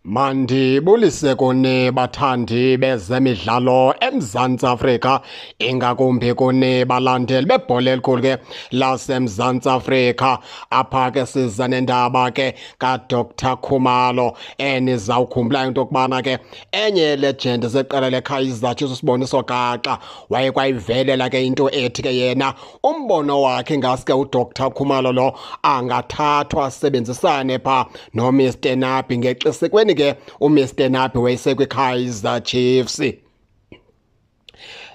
Mandibulise kuni bathandi bezemidlalo eMzantsi Afrika, ingakumbi kuni balandeli bebhola elikhulu ke laseMzantsi Afrika. Apha ke siza nendaba ke kaDr Khumalo, enizawukhumbula into yokubana ke enye yelegend zeqela leKaizer Chiefs uSiboniso Gaxa waye kwayivelela ke into ethi ke yena umbono wakhe ngaske uDr Khumalo lo angathathwa asebenzisane pha noMr Nabi, ngexesekweni ke uMr Nabi wayesekwiKaizer Chiefs.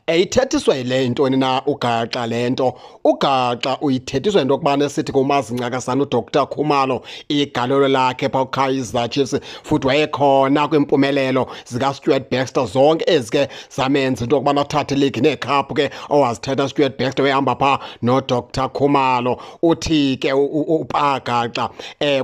Eyithethiswa yile ntoni na uGaxa le nto? UGaxa uyithethiswa into yokubana esithi kumazi ncakasana uDr Khumalo igalelo lakhe phaa kuKaizer Chiefs, futhi wayekhona kwimpumelelo zikaStuart Baxter zonke ezi ke zamenza into yokubana athathe ileague neekhaphu ke owazithatha Stuart Baxter wehamba phaa noDr Khumalo. Uthi ke uPagaxa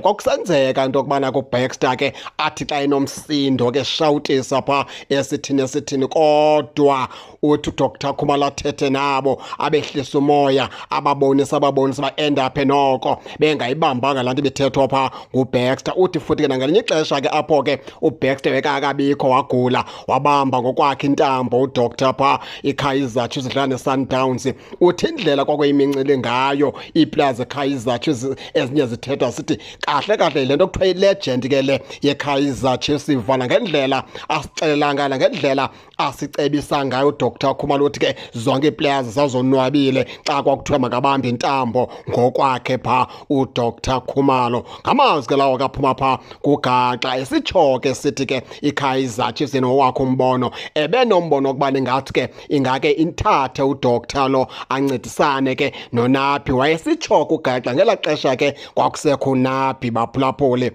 kwakusenzeka into yokubana kuBaxter ke athi xa enomsindo ke shawutisa phaa esithini esithini, kodwa uthi uDr Khumalo athethe nabo abehlisa umoya, ababonisa ababonisa ba-end up noko bengayibambanga laa nto ibithethwa phaa nguBaxter. Uthi futhi ke nangelinye ixesha ke apho ke uBaxter wekakabikho wagula, wabamba ngokwakhe intambo uDr phaa iKaizer Chiefs idlala neSundowns. Uthi indlela kwakuyimincili ngayo iiplayers zeKaizer Chiefs ezinye zithethwa sithi kahle kahle le nto kuthiwa ilegend ke le yeKaizer Chiefs ivana ngendlela asixelela ngayo, ngendlela asicebisa ngayo uDr Khumalo. Uthi ke zonke iiplayers zazonwabile xa kwakuthiwa makabambe intambo ngokwakhe phaa uDr Khumalo. Ngamazwi ke lawo kaphuma phaa kuGaxa, esitsho ke sithi ke iKaizer Chiefs nowakhe umbono ebenombono wokuba ningathi ke ingake inthathe uDr lo ancedisane ke noNabi. Wayesitsho kuGaxa ngelaa xesha ke kwakusekho uNabi, baphulaphuli.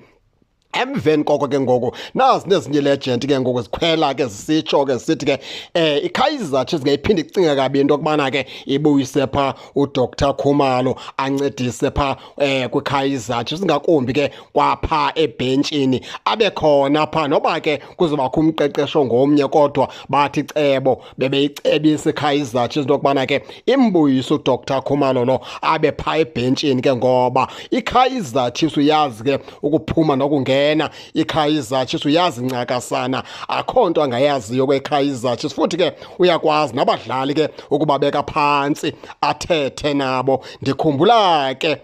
Emveni koko ke ngoku nazi nezinye legend ke ngoku zikhwela ke zisitsho ke zisithi ke iKaizer Chiefs ngeyiphinde icinge kabi into yokubana ke ibuyise pha uDr Khumalo ancedise pha kwiKaizer Chiefs, ngakumbi ke kwapha ebhentshini abe khona pha noba ke kuzobakho umqeqesho ngomnye, kodwa bathi cebo bebeyicebisa iKaizer Chiefs into yokubana ke imbuyise uDr Khumalo lo abe pha ebhentshini ke, ngoba iKaizer Chiefs uyazi ke ukuphuma nokungena, iKaizer Chiefs uyazi ncakasana, akho nto angayaziyo kweKaizer Chiefs, futhi ke uyakwazi nabadlali ke ukubabeka phantsi athethe nabo. Ndikhumbula ke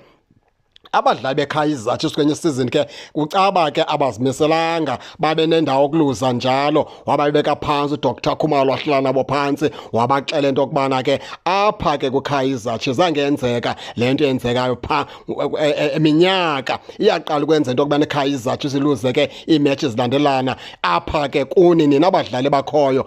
abadlali beKaizer Chiefs kwenye isizini ke kucaba ke abazimiselanga, babe nendawo okuluza njalo, wababeka phantsi uDr Khumalo, wahlala nabo phantsi, wabaxela into yokubana ke apha ke kuKaizer Chiefs angenzeka le nto yenzekayo pha eminyaka iyaqala ukwenza into yokubana iKaizer Chiefs iluze ke iimetshi zilandelana apha ke kuni nina abadlali bakhoyo,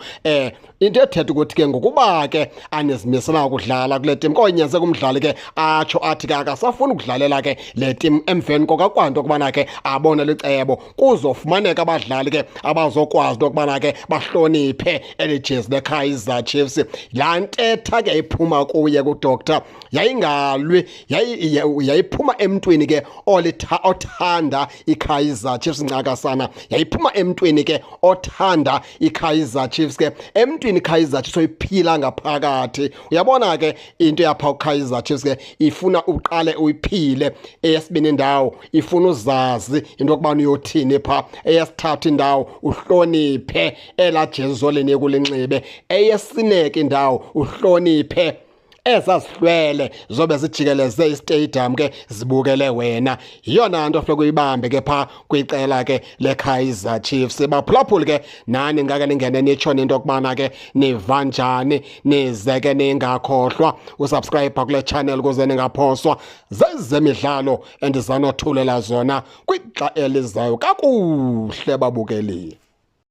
into ethetha ukuthi ke ngokuba ke anizimiselanga ukudlala kule team, konyanzeleka umdlali ke atsho athi ke akasafuni ukudlalela ke le team. Emveni kokakwanto okubana ke abone licebo kuzofumaneka abadlali ke abazokwazi into yokubana ke bahloniphe eli jezi leKaizer Chiefs. Laa ntetha ke iphuma kuye kuDoctor yayingalwi, yayiphuma emntwini ke othanda iKaizer Chiefs ncakasana, yayiphuma emntwini ke othanda iKaizer Chiefs ke, emntwini iKaizer Chiefs oyiphila ngaphakathi. Uyabona ke into yapha uKaizer Chiefs ke ifuna uqale uyiphile, eyesibini indawo ifuna uzazi into yokubana uyothini pha, eyesithathu indawo uhloniphe elaa jezi zolinika ulinxibe, eyesine ke indawo uhloniphe ezazihlwele zobe zijikeleze istadium ke zibukele wena. Yiyona nto funeka uyibambe ke pha kwiqela ke leKaizer Chiefs. Baphulaphuli ke nani ngake ningene nitsho into yokubana ke niva njani, nize ke ningakhohlwa usubscribe kule channel ukuze ningaphoswa zezemidlalo endizanothulela zona kwixa elizayo. Kakuhle babukeli.